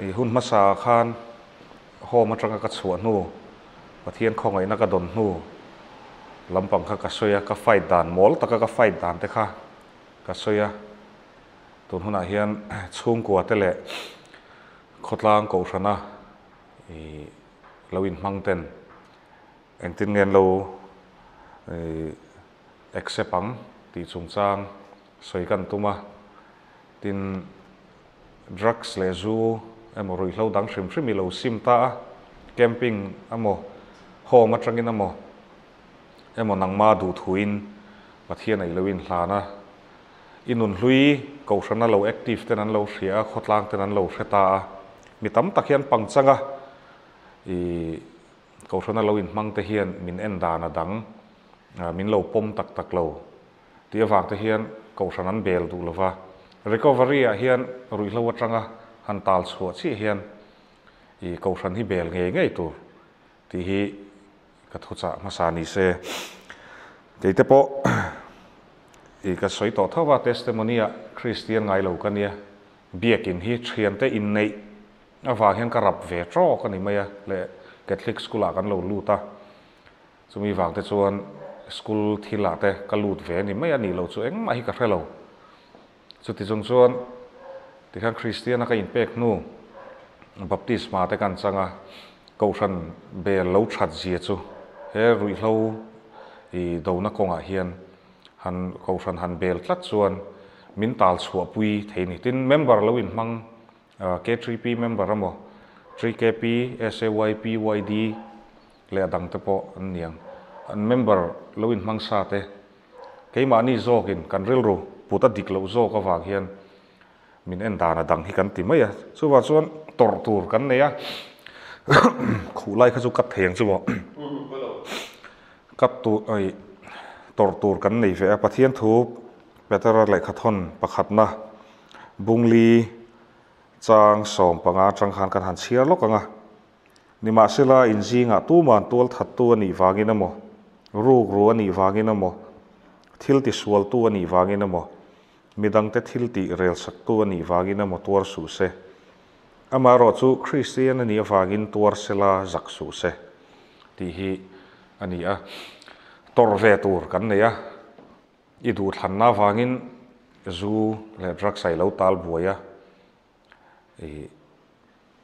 I hun hmasa ah khan home atanga ka chhuah hnu, Pathian khawngaihna ka dawn hnu lampang kha ka sawi a, ka fight dan mawl taka ka fight dan te kha ka sawi a. Tun hunah hian chhungkua te leh khawtlang kohhrana i lo inhmang ten engtin nge an lo i accept ang tih chungchang sawi kan tum a. Tin, drugs leh zu emaw ruihhlo dang hrim hrim i lo sim ta a, camping emaw home atangin emaw emaw nangma duhthuin Pathian a i lo inhlan a, i nunhlui kohhrana lo active ten an lo hria a, khawtlang ten an lo hre ta a, mi tam tak hian pangchanga i kohhrana lo inhmang te hian min en dan a dang, min lo pawm tak tak lo. Tih avang te hian kohhran an bel duh lova, recovery ah hian ruihhlo atanga han tal chhuah chiah hian i kohhran hi bel ngei ngei tur tih hi ka thuchah hmasa ni se. Kei te pawh i ka sawi tawh tho va, testimony ah Kristian ngai lo ka nia, biakin hi thiante inneih avang hian ka rap ve tawk a ni mai a, leh Catholic school ah kan lo lut a, Chumi vang te chuan school thil ah te ka lut ve a ni mai a nih loh chu engmah hi ka hre lo. Chuti chung chuan tikhan Kristiana ka inpek hnu baptisma te kan chang a, Kohhran bel lo that zia chu he ruihhlo i dona kawngah hian han Kohhran han bel tlat chuan min tal chhuahpui thei a ni. Tin, member lo inhmang K3P member emaw 3KP, SAYP, YD, leh a dangte pawh an ni ang. An member lo inhmang sa te, keimahni zawkin kan rilru put a dik loh zawk avang hian min en dan a dang hi kan ti mai a. Chuvang chuan tawrh tur kan nei a, khuh lai kha chu cut thei ang chu maw? Cut tur ai tawrh tur kan nei ve a. Pathian thu Petera lehkhathawn pakhatna Bungli chang 15 atang khan kan han chhiar lawk ang a. Nimahsela, inzingah tuman tualthattu a nih vangin emaw, rukru a nih vangin emaw, thil tisualtu a nih vangin emaw, midangte thil tih relsaktu a nih vangin emaw tuar suh se. Amaherawh chu Kristian a nih avangin tuar sela zak suh se tih hi a ni a. Tawrh ve tur kan nei a. I duhthlanna avangin zu leh drugs a i lo tal buai a. I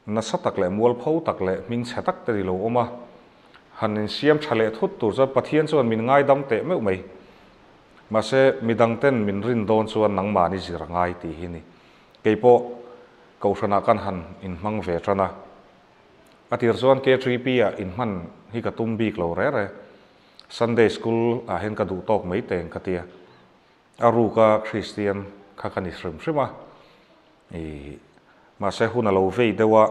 nasa tak leh mualpho tak leh hmingchhe tak te ni lo awm a, han insiam tha leh thut tur chuan Pathian chuan min ngaidam teh meuh mai. Mahse, midang ten min rin dawn chuan nangmahni zir a ngai tih hi ni. Kei pawh Kohhranah kan han inhmang ve tan a, a tir chuan K3P ah inhman hi ka tum bik lo re re. Sunday School ah hian ka duh tawk mai teng ka tia. A ruka Kristian kha ka ni hrim hrim a, i mahse hun a lo vei deuh a,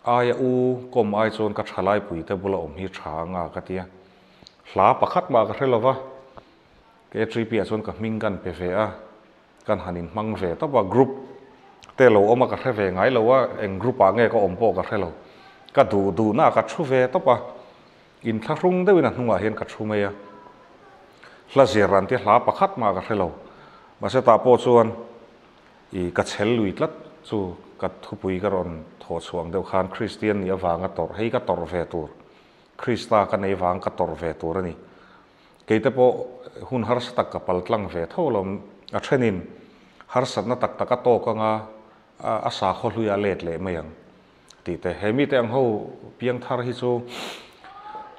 aia u kawm ai chuan ka thalaipuite bula awm hi tha anga ka ti a, hla pakhat mah ka hre lo va, K3P ah chuan ka hming kan pe ve a, kan han inhmang ve tawp a, group te lo awm a ka hre ve ngai lo a, eng group ah nge ka awm pawh ka hre lo, ka duh duhna ah ka thu ve tawp a. Inthlahrung deuhin a hnungah hian ka thu mai a, hla zir an tia hla pakhat mah ka hre lo. Mahse tah pawh chuan i ka chhel lui tlat chu ka thupui ka rawn thawh chhuang deuh khan Kristian nih avanga tawrh hei ka tawrh ve tur, Krista ka nei vang ka tawrh ve tur a ni. Keite pawh hun harsa tak ka pal tlang ve tho lo, a thenin harsatna tak tak a tawk anga a sakhaw hluiah a let leh mai ang. Tih te, he mite ang ho piang thar hi chu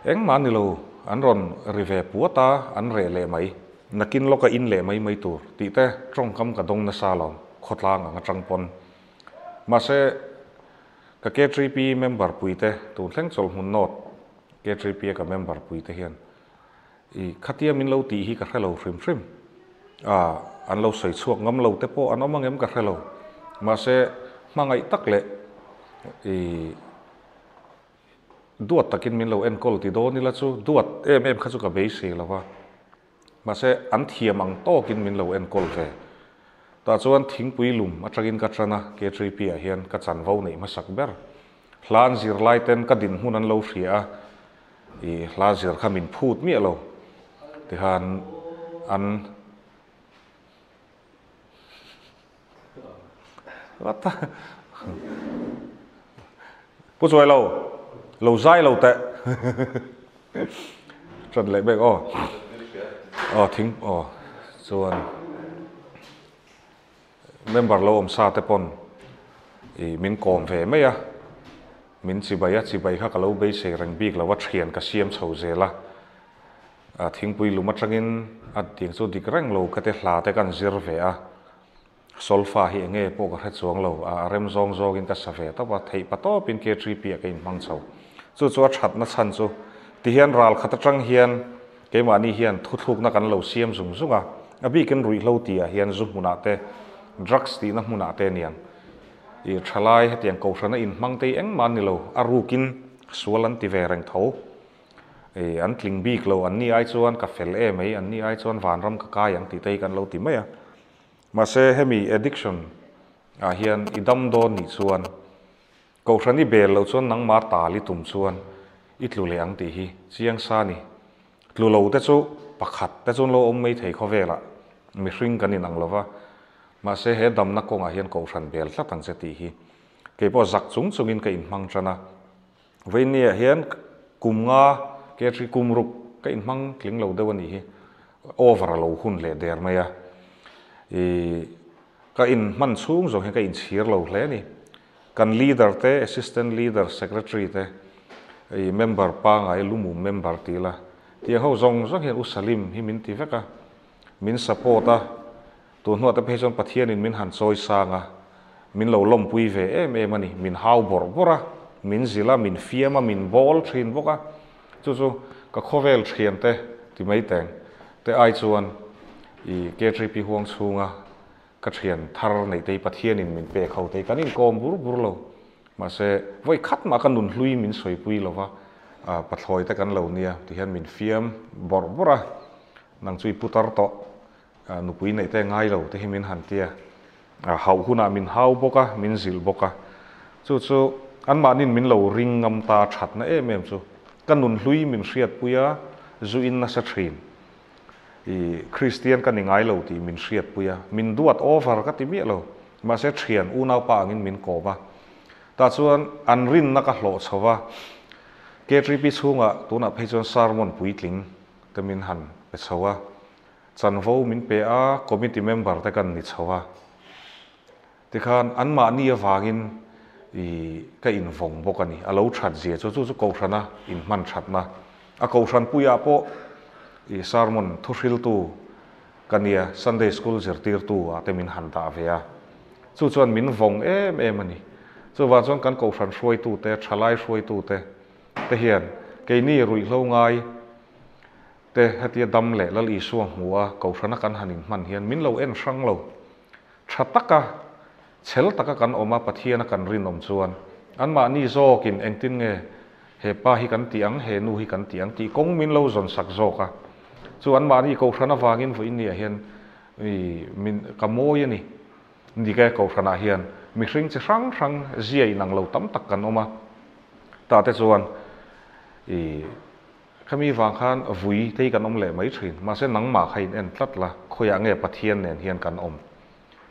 engmah ni lo, an rawn ri ve puat a, an reh leh mai, nakin lawka in leh mai mai tur tih te tawngkam ka dawng nasa lo, khawtlang ang atang pawn. Mahse, ka K3P member pui te, tun thleng chawlhmun note K3P a ka member pui te hian i khatia min lo tih hi ka hre lo hrim hrim a, an lo sawi chhuak ngam lo te pawh an awm angem ka hre lo. Mahse, hmangaih tak leh i duat takin min lo enkawl ti dawn ila chu duat em em kha chu ka beisei lo va. Mahse, an thiam ang tawkin min lo enkawl ve. Tah chuan thingpui lum atangin ka tan a, K3P ah hian ka chanvo neih hmasak ber. Hla an zirlai ten ka dinhmun an lo hria a, I hla zir kha min phut miah lo tikhan an vat a. Pu chuai lo, lo zai lo teh. Ṭan leh bek aw. Aw thing aw chuan member lo awm sa te pawn i min kawm ve mai a, min chibai a, chibai kha ka lo beisei reng bik lo a, ṭhian ka siam chho zel a. Thingpui lum aṭangin a tiang chu dik reng lo ka te hla te kan zir ve a. Solfa hi enge pawh ka hre chuang lo, a rem zawng zawngin ka sa ve tawp a, theih pa tawpin K3P ah ka inhmang chho. Chu chu a thatna chhan chu tihian ral khat atang hian keimahni hian thuthlukna kan lo siam zung zung a, a bikin ruihhlo tih ah hian zu hmunah te, drugs tihna hmunah te aniang. I thalai hetiang kohhrana inhmang te hi engmah an ni lo, a rukin sual an ti ve reng tho. I an tling bik lo, anni ai chuan ka fel em mai, anni ai chuan vanram ka kai ang tih te hi kan lo ti mai a. Mahse hemi addiction ah hian i dam dawn nih chuan Kohhran i bel loh chuan nangmah tal i tum chuan i tlu leh ang tih hi chiang sa ni. Tlu lo te chu pakhat te chuan lo awm mai thei khawvelah mihring kan inang lo va, mahse he damna kawngah hian Kohhran bel tlat ang che tih hi keipawh zak chung chungin ka inhmang tan a. Vawinia hian kum nga ke thi kum ruk ka inhmang tling lo deuh a nih hi. Over a lo hun leh der mai a. Ih ka inhman chhung zawng hian ka inchhir lo hle a ni. Kan leader te, assistant leader, secretary te, ih member pangai lumum member ti ila tiang ho zawng zawng hian U Salim hi min ti vek a, min support a. Tun hnuah te phei chuan Pathianin min han chawi sang a, min lo lawmpui ve em em a ni. Min hau bawrh bawrh a, min zilh a, min fiam a, min bawl thin bawk a. Chu chu ka khawvel thiante ti mai teng te ai chuan i KTP huang chhunga ka thian thar neih te hi Pathianin min pek ho te hi kan inkawm bur bur lo. Mahse, vawi khat mah ka nun hlui min sawipui lo va, pathlawi te kan lo nia ti hian min fiam bawrh bawrh a, nang chu i putar tawh. Nupui neih te ngai lo te hi min han tia. Hauh hunah min hau bawk a, min zilh bawk a. Chu chu anmahnin min lo ring ngam ta thatna em em chu. Ka nun hlui min hriatpui a, zu in nasa thin. I Kristian ka ni ngai lo tih min hriatpui a, min duat over ka ti miah lo. Mahse thian unaupa angin min kawm a. Tah chuan an rinna ka hlawh chho va. KTP chhungah tunah phei chuan sermon puitling te min han pe chho a. Chanvo min pe a, committee member te kan ni chho a. Tikhan anmahni avangin i ka invawng bawk a ni. A lo that zia chu, chu chu Kohhrana inhman thatna. A Kohhran puiah pawh i sermon thuhriltu ka nia, Sunday school zirtirtu ah te min han dah ve a. Chu chuan min vawng em em a ni. Chuvang chuan kan Kohhran hruaitute, thalai hruaitute te hian keini ruihhlo ngai, Te hetia dam leh Lal Isua hmu a Kohhrana kan han inhman hian min lo en hrang lo. Tha taka, chhel taka kan awm a Pathiana kan rinawm chuan anmahni zawkin engtin nge he pa hi kan tih ang, he nu hi kan tih ang tih kawng min lo zawn sak zawk a. Chu anmahni Kohhran avangin vawiinniah hian i min ka mawi a ni. Dik e, Kohhranah hian mihring chi hrang hrang zia inang lo tam tak kan awm a. Tah te chuan i. Khami vang khan vui te hi kan awm leh mai thin. Mahse nangmah kha in en tlat la, khawiah nge Pathian nen hian kan awm?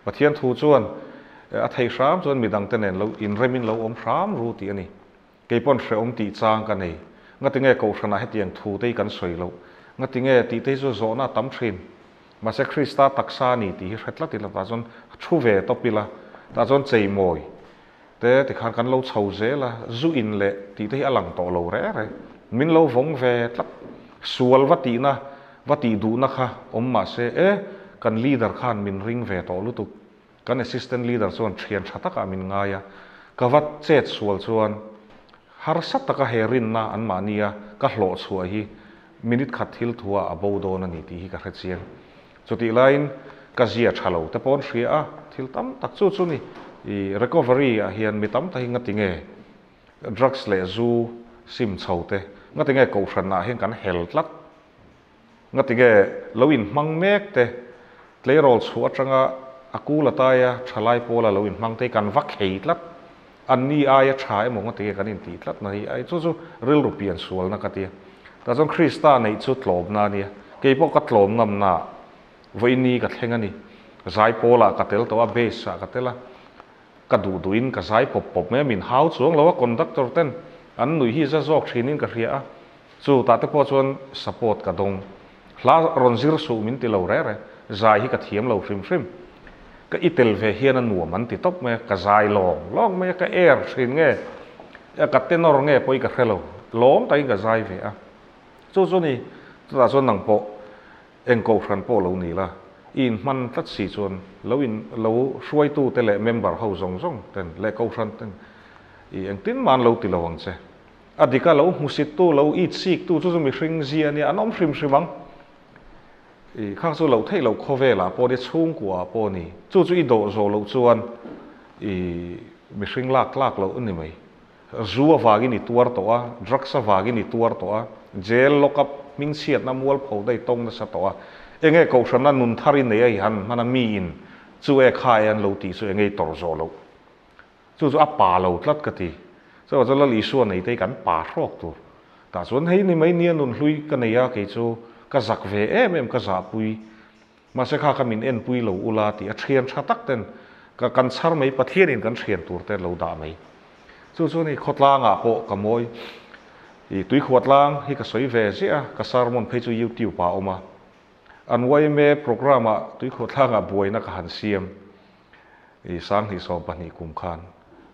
Pathian thu chuan a theih hram chuan midangte nen lo inremin lo awm hram ru tih a ni. Kei pawn hrehawm tih chang ka nei. Ngatinge Kohhranah hetiang thu te hi kan sawi loh? Ngatinge tih te hi chu zawhna a tam thin. Mahse Krista taksa a ni tih hi hre tlat ila tah chuan thu ve tawp ila, tah chuan cheimawi Te tikhan kan lo chho zel a, zu in leh tih te hi a lang tawh lo reh reh. Min lo vawng ve tlat. Sual va tihna, va tih duhna kha awm mah se, e, kan leader khan min ring ve tawh lutuk. Kan assistant leader chuan thian tha takah min ngai a, ka va chet sual chuan harsa taka he rinna anmahnia ka hlawh chhuah hi minute khat thil thuah a bo dawn a ni tih hi ka hre chiang. Chutih laiin ka zia tha lo te pawh an hria a, thil tam tak chu chu ni. I recovery ah hian mi tam tak hi ngati nge drugs leh zu sim chho te, ngati nge kohhran ah hian kan hel tlat, ngati nge lo inhmang mek te, tleirawl chhuah atanga a kul ataia thalai pawla lo inhmang te hi kan va khei tlat, anni aia tha emaw ngati nge kan intih tlat na hi ai chu chu rilru pian sualna ka tia. Tah chuan Krista neih chu tlawmna a nia. Kei pawh ka tlawm ngamna ah vawiini ka thleng a ni. Zaipawl ah ka tel tawh a, bass ah ka tel a. Ka duh duhin ka zai pawp pawp mai a, min hau chuang lo a, conductor ten an nuih hi za zawk thinin ka hria a, chu tah te pawh chuan support ka dawng. Hla rawn zir suh min ti lo reh reh, zai hi ka thiam lo hrim hrim. Ka i tel ve hian a nuam an ti tawp mai a, ka zai lawng lawng mai a, ka air thin nge, ka tenor nge pawh i ka hre lo, lawm takin ka zai ve a. Chu chu ni, chutah chuan nang pawh Eng kohhran pawh lo ni la, i inhman tlat si chuan lo in lo hruaitute leh member ho zawng zawng ten leh kohhran ten i engtin mah an lo ti lo ang che. A dika lo hmusittu, lo itsiktu chu chu mihring zia ania an awm hrim hrim ang. I khang chu loh theih loh khawvelah pawh ni, chhungkuaah pawh ni, chu chu i dawh zawh loh chuan i mihring lak tlak loh a ni mai. Zu avangin i tuar tawh a, drugs avangin i tuar tawh a, jail lock up hmingchhiatna mualpho daih tawng nasa tawh a, enge kohhrana nun thar i nei a i han hman a mi in chu e kha e an lo tih chu enge i tawrh zawh loh. Chu chu a pa lo tlat ka ti. Chuvang chuan Lal Isua nei te hi kan pa hrawk tur. Tah chuan hei ni mai nia nun hlui ka nei a kei chu ka zak ve em em ka zahpui. Mahse kha kha min enpui lo ula tih a thian tha tak ten ka kan chhar mai Pathianin kan thian tur te lo dah mai. Chu chu ni khawtlangah pawh ka mawi i tuikhuatlang hi ka sawi ve ziah a, ka sermon phei chu youtube ah a awm a. An yma programme ah tuikhuatlangah buaina ka han siam i 2012 kum khan.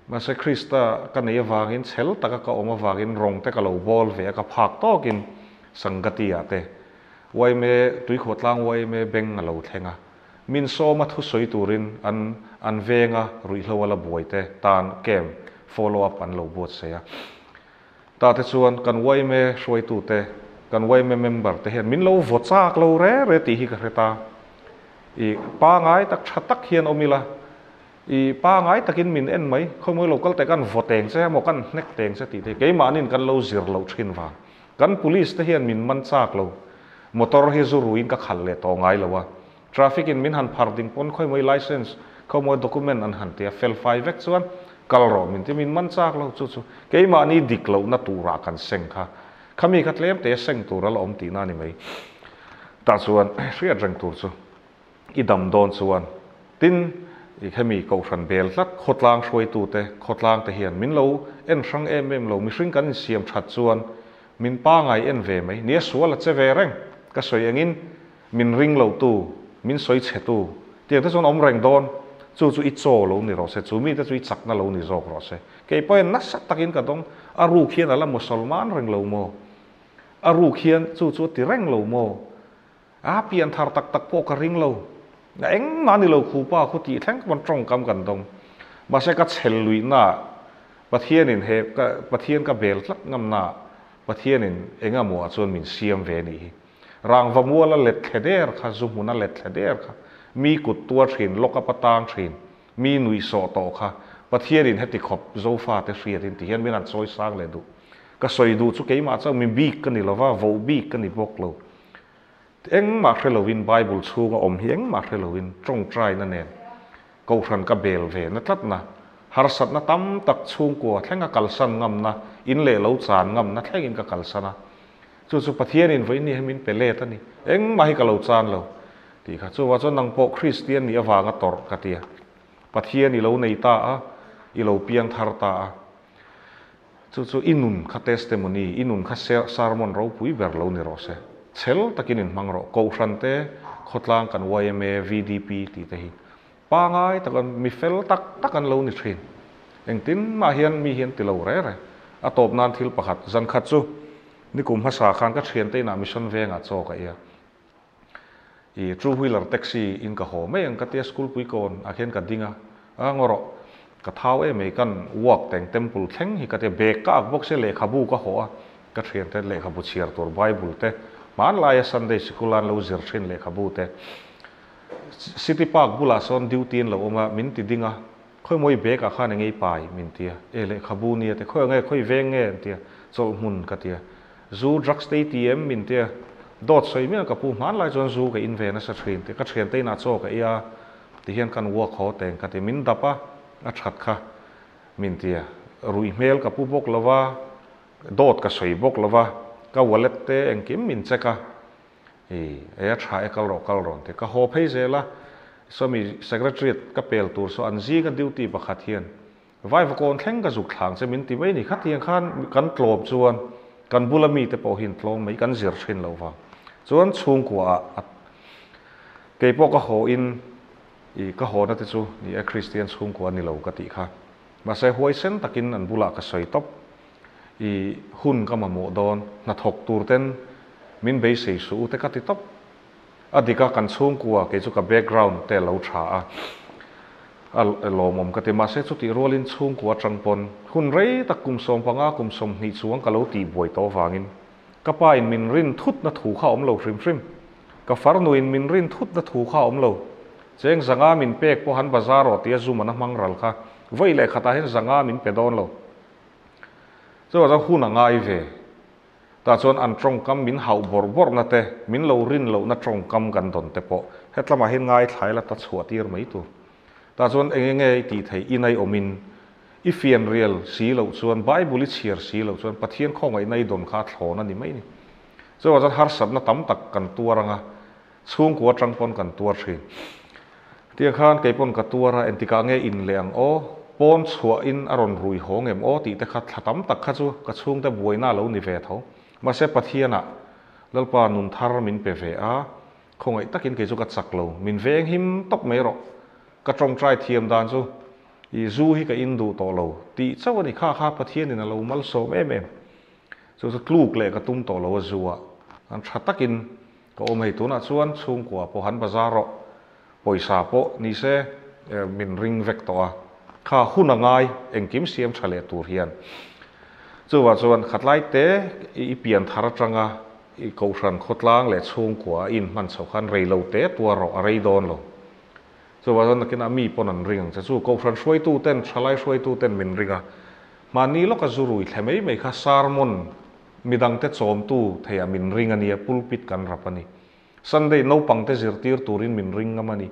Mahse Krista ka nei avangin chhel taka ka awm avangin rawng te ka lo bawl ve a ka phak tawkin Sangati ah te Yma Tuikhuahtlang yma beng a lo thleng a, min sawma thusawi turin an an venga ruihhlo a la buai te tan camp follow up an lo buatsaih a. Tah te chuan kan yma hruaitute, kan yma member te hian min lo vaw chak lo re re tih hi ka hre ta. I pangai tak tha tak hian awm ila, i pangai takin min en mai, khawimawilo lo kal teh kan vaw teng che emaw kan hnek teng che tih te hi keimahniin kan lo zir loh thin vang. Kan police te hian min man chak lo. Motor hi zu ruiin ka khalh leh tawh ngai lo a. Traffic in min han phar ding pawn khawimawi license, khawmawi document an han ti a, fel fai vek chuan kal rawh min ti, min man chak lo. Chu chu keimahni dik lohna turah kan seng kha. Khami kha tlem te seng tur a la awm tihna a ni mai. Tah chuan hriat reng tur chu i dam dawn chuan tin i hemi kohhran bel tlat khawtlang hruaitute khawtlang te hian min lo en hrang em em lo mihring kan insiam that chuan min pangai en ve mai nia sual a che ve reng ka sawi engin min ring lo tu min sawi chhe tu tiang te chuan awm reng dawn chu chu i chaw lo ni rawh se chu mite chu i chakna lo ni zawk rawh se kei pawhin nasa takin ka dawng a ruk hian a la musalman reng lo maw a ruk hian chu chu a ti reng lo maw A pian thar tak tak pawh ka ring lo. A engmah ni lo khupa khu tih thleng pawn tawngkam kan dawng. Mahse ka chhel luihnaah Pathianin he ka Pathian ka bel tlat ngamnaah Pathianin engemaw ah chuan min siam ve anih hi. Rangva muala let thle der kha, zu hmuna let thle der kha, mi kut tuar thin, lock up a tang thin, mi nuihsawh tawh kha Pathianin heti khawp Zofate hriatin ti hian min han chawi sang leh duh. Ka sawi duh chu keimah chauh mi bik ka ni lova, voh bik ka ni bawk lo. Engmah hre loin Bible chhunga awm hi engmah hre loin tawngtaina nen Kohhran ka bel ve na tlatna, harsatna tam tak chhungkua thlenga kalsan ngamna, in leh lo chan ngamna thlengin ka kalsan a. Chu chu Pathianin vawiin ni hi min pe let a ni. Engmah hi ka lo chan lo tih kha. Chuvah chuan nang pawh Kristian nih avanga tawrh ka ti a. Pathian i lo nei ta a, i lo piang thar ta a. Chu chu i nun kha testimony, i nun kha sermon ropui ber lo ni rawh se. Chhel takin in hmang rawh. Kohhran te, khawtlang kan yma, VDP tih te hi pangai tak an mi fel tak tak an lo ni thin. Engtin mah hian mi hian ti lo re re. A tawp nan thil pakhat, zan khat chu nikum hmasa khan ka thiante inah mission vengah chaw ka ei a. I two wheeler taxi in ka haw mai ang ka tia school pui kawn ah khian ka ding a, a ngaw rawh ka thau em mai kan walk teng temple thleng hi ka tia bag ka ak bawk sia lehkhabu ka haw a, ka thian te lehkhabu chhiar tur bible te hmanlaia sunday sikul an lo zir thin lehkhabu te city park bulah sawn duty an lo awm a min ti ding a khawi mawi bag ah khan eng ei pai min tia e lehkhabu nia te khawi ang nge khawi veng nge an tia chawlh hmun ka tia Zu drugs te i ti em min tia dawt sawi miah ka pu hmanlai chuan zu ka in ve nasa thin tih ka thiante inah chaw ka ei a ti hian kan walk haw teng ka ti min dap a a that kha min tia ruih hmel ka pu bawk lova dawt ka sawi bawk lova ka wallet te engkim min check a i e a tha e kal rawh kal rawn ti ka haw phei zel a. Sawmi Secretariat ka pel tur saw an zinga duty pakhat hian Vaivakawn thleng ka zuk thlang che min ti mai ni. Khatiang khan kan tlawm chuan kan bula mite pawh hi an tlawm mai, kan zir thin lo vang. Chuan chhungkua ah a kei pawh ka haw in i ka haw na te chu ni e Kristian chhungkua ni lo ka tih kha. Mahse huaisen takin an bulah ka sawi tawp. I hun ka mamawh dawn, hnathawk tur ten min beisei suh u te ka ti tawp. A dik a, kan chhungkua kei chu ka background te a lo tha a, a lawmawm ka ti. Mahse chutih rualin chhungkua atang pawn hun rei tak kum 15 kum 20 chuang ka lo tihbuai tawh avangin ka pa in min rin thutna thu kha a awm lo hrim hrim. Ka farnu in min rin thutna thu kha a awm lo. Cheng zanga min pek pawh han bazar rawh tia Zumana hmang ral kha vawi leh khatah hian zanga min pe dawn lo. Chuvang chuan hun a ngai ve. Tah chuan an tawngkam min hauh bawrh bawrhna te, min lo rin lohna tawngkam kan dawn te pawh hetlamah hian ngaithlai la ta chhuah tir mai tur. Tah chuan eng enge i tih theih in ai awmin i fianrial si loh chuan, Bible i chhiar si loh chuan Pathian khawngaihna i dawn kha a thlawn a ni mai ni. Chuvang chuan harsatna tam tak kan tuar anga, chhungkua atang pawn kan tuar thin. Tiang khan kei pawn ka tuar a, entikah nge in leh ang aw, pawn chhuah in a rawn rui haw ngem aw tih te kha thla tam tak kha chu ka chhungte buaina a lo ni ve tho. Mahse Pathianah Lalpa nun thar min pe ve a, khawngaih takin kei chu ka chak lo, min veng him tawp mai rawh. Ka tawngtai thiam dan chu i zu hi ka in duh tawh lo tih chauh a ni, kha kha Pathianin a lo malsawm em em. Chu chu tluk leh ka tum tawh lo a zu ah an tha takin ka awm hei tunah chuan chhungkua pawh han bazar rawh pawisa pawh ni se min ring vek tawh a kha hun a ngai engkim siam tha leh tur hian chuvah chuan khatlai te i pian thar atanga i kohhran khawtlang leh chhungkua a inhman chhoh khan rei lo te tuar rawh a rei dawn lo chuvah chuan nakinah mi pawn an ring ang che chu kohhran hruaitu ten thalai hruaitu ten min ring a Mahni lawka zu rui thle mai mai kha sermon midangte chawmtu theiah min ring a nia, pulpit kan rap a ni. Sunday naupangte zirtir turin min ring ngam a ni.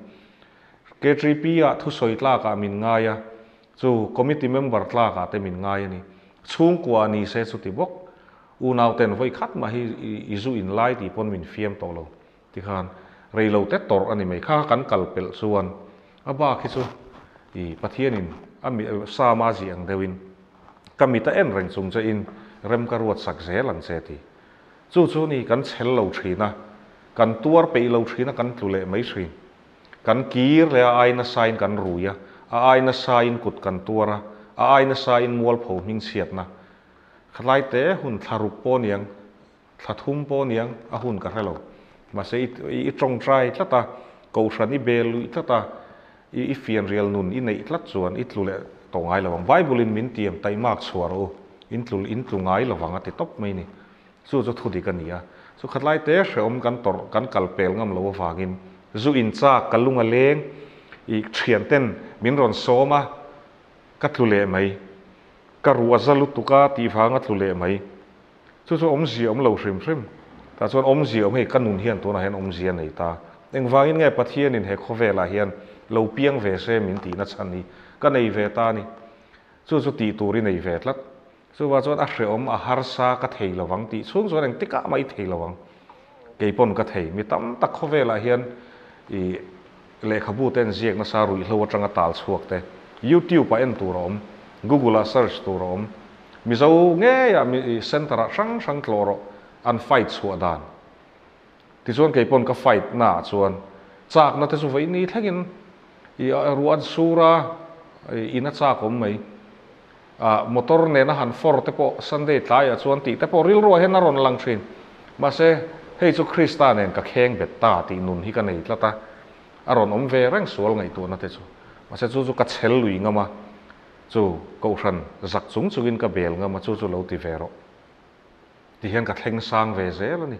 KTP ah thusawi tlakah min ngai a, chu committee member tlakah te min ngai a ni. Chhungkua ni se chuti bawk. Unauten vawi khat mah hi i zu in lai tih pawn min fiam tawh lo. Tikhan reilo te tawrh a ni mai kha kan kal pelh chuan a bak hi chu i Pathianin a mi Sama zih ang deuhin ka mit a en reng chung che in rem ka ruat sak zel ang che ti. Chu chu ni kan chhel lo thin a, kan tuar peih lo thin a kan tlu leh mai thin. Kan kir leh a ai nasa in kan rui a, a ai nasa in kut kan tuar a, a ai nasa in mualpho hmingchhiatna khalai te hun thlaruk pawh niang Thla thum pawh aniang a hun ka hre lo. Mahse i i tawngtai tlat a, kohhran i bel luih tlat a, i i fianrial nun i neih tlat chuan i tlu leh tawh ngai lo ang. Bible in min tiam taimak chhuah rawh u, in tlu in tlu ngai lo vang a ti tawp mai ni. Chu chu thu dik a ni a. Chu khatlai te hrehawm kan tawrh kan kal pel ngam lo avangin zu in chak ka lung a leng i thian ten min rawn sawm a, ka tlu leh mai. Ka ruah za lutuk a tih vang a tlu leh mai. Chu chu awmzia awm lo hrim hrim. Tah chuan awmzia awm hei ka nun hian tunah hian awmzia nei ta. Engvangin nge Pathianin he khawvelah hian lo piang ve se min tihna chhan hi ka nei ve ta a ni. Chu chu tih tur i nei ve tlat. Chuvah chuan a hreawm a harsa ka thei lo vang tih chhung chuan engtikah mah i thei lo ang. Kei pawn ka thei. Mi tam tak khawvelah hian i lehkhabu te an ziak nasa ruihhlo atanga tal chhuak te. YouTube ah en tur a awm. Google ah search tur a awm. Mizo ngeia mi center ah hrang hrang tlawh rawh an fight chhuah dan. Tichuan kei pawn ka fight na ah chuan chakna te chu vawi ni thlengin i ruah an sur a, in a chak awm mai. Ah motor nena han for te pawh Sunday tlai ah chuan tih te pawh rilruah hian a rawn lang thin. Mahse hei chu Krista nen ka kheng bet ta tih nun hi ka nei tlat a, a rawn awm ve reng sual ngaihtuahna te chu. Mahse chu chu ka chhel lui ngam a. Chu Kohhran zak chung chungin ka bel ngam a, chu chu lo ti ve rawh. Ti hian ka thleng sang ve zel a ni.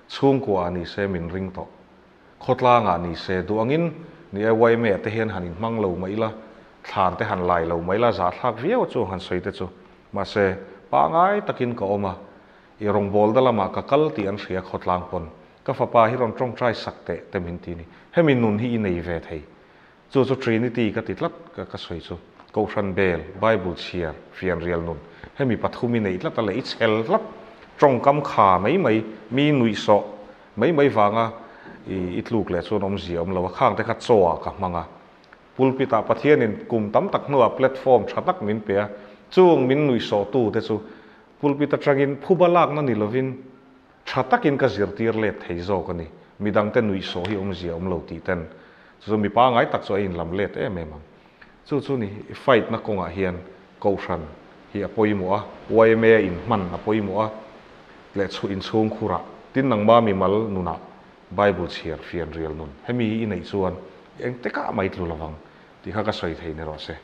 Chhungkua ah ni se min ring tawh. Khawtlang ah ni se duh angin ni e YMA te hian han inhmang lo mah ila, thlan te han lai lo mah ila zahthlak viau a chu han sawi te chu. Mahse, pangai takin ka awm a, i rawngbawlna lamah ka kal tih an hria khawtlang pawn. Ka fapa hi rawn tawngtai sak teh te min ti ni. Hemi nun hi i nei ve thei. Chu chu Trinity ka ti tlat ka ka sawi chu. Kohhran bel, Bible chhiar, fianrial nun, hemi pathum i neih tlat a leh i chhel tlat, tawngkam kha mai mai, mi nuihsawh mai mai vanga I tluk leh chuan awmzia awm lo a, khang te kha chaw ah ka hmang a. Pulpit ah Pathianin kum tam tak hnuah platform tha tak min pe a, chung min nuihsawh tu te chu pulpit atangin phuba lakna ni lovin tha takin ka zirtir let thei zawk a ni. Midangte nuihsawh hi awmzia awm lo tih ten chu chu mi pangai tak chu a inlam let em em ang. Chu chu ni fight na kawngah hian Kohhran hi a pawimawh a, yma inhman a pawimawh a, leh chhu inchhung khurah tin nangma mimal nunah Bible chhiar fian rial nun hemi hi i neih chuan engtikah mai tlu lovang tih kha ka sawi thei ni rawh se.